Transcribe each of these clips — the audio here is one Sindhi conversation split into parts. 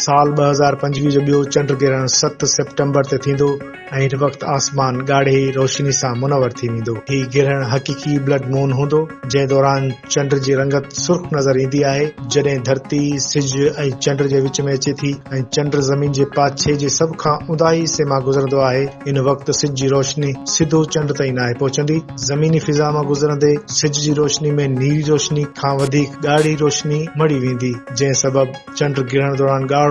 سال 2025 جو ٻيو چنڊ گرهڻ ست سيپٽمبر تي ٿيندو ۽ ان وقت آسمان ڳاڙهي روشني سان منور ٿي ويندو. هي گرهڻ حقيقي بلڊ مون هوندو، جنهن دوران چنڊ جي رنگت سرخ نظر ايندي آهي. جڏهن ڌرتي سج ۽ چنڊ جي وچ ۾ اچي ٿي ۽ چنڊ زمين جي پاڇي جي سڀ کان اونداهي حصي مان گذرندو آهي، ان وقت سج جي روشني سڌو چنڊ تائين ناهي پهچندي. زميني فضا مان گذرندي سج جي روشني ۾ نيري روشني کان وڌيڪ ڳاڙهي روشني مڙي ويندي، جنهن سبب چنڊ گرهڻ دوران ڳاڙهو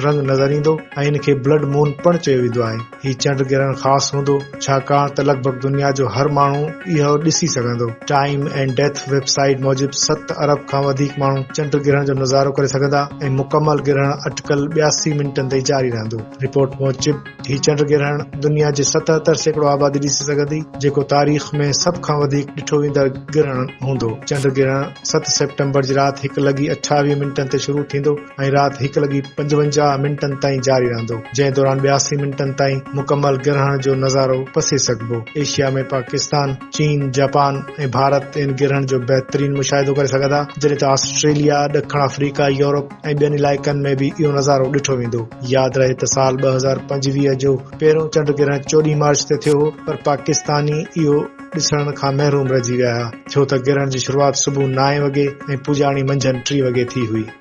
رنگ نظر ايندو ۽ ان کي بلڊ مون پڻ چيو ويندو آهي. هي چنڊ گرهڻ خاص هوندو، ڇاڪاڻ ته لڳ ڀڳ دنيا جو هر ماڻهو اهو ڏسي سگهندو. Time and death web site موجب ست ارب کان وڌيڪ ماڻهو چنڊ گرهڻ جو نظارو ڪري سگهندا ۽ مڪمل گرهڻ اٽڪل 82 منٽن تائين جاري رهندو. رپورٽ موجب هي چنڊ گرهڻ دنيا جي 77% آبادي ڏسي سگهندي، جيڪو تاريخ ۾ سڀ کان وڌيڪ ڏٺو ويندڙ گرهڻ هوندو. چنڊ گرهڻ ست سيپٽمبر جي رات هڪ لڳي 28 منٽن تي شروع ٿيندو ۽ رات هڪ لڳي 55 منٽن تائين جاري رهندو، جنهن دوران 82 منٽن تائين مڪمل گرهڻ جو نظارو پسي سگهبو. ايشيا ۾ پاڪستان، چين، جاپان ۽ ڀارت ان گرهڻ جو بهترين مشاهدو ڪري سگهندا، جڏهن ته آسٽريليا، ڏکڻ آفريڪا، يورپ ۽ ٻين علائقن ۾ به اهو نظارو ڏٺو ويندو. ياد رهي ته سال 2025 جو پهريون چنڊ گرهڻ 14 مارچ تي ٿيو هو پر پاڪستاني اهو ڏسڻ کان محروم رهجي ويا ڇو ته گرهڻ جي شروعات صبح نائين وڳي ۽ پڄاڻي منجهند ٽي وڳي ٿي هئي.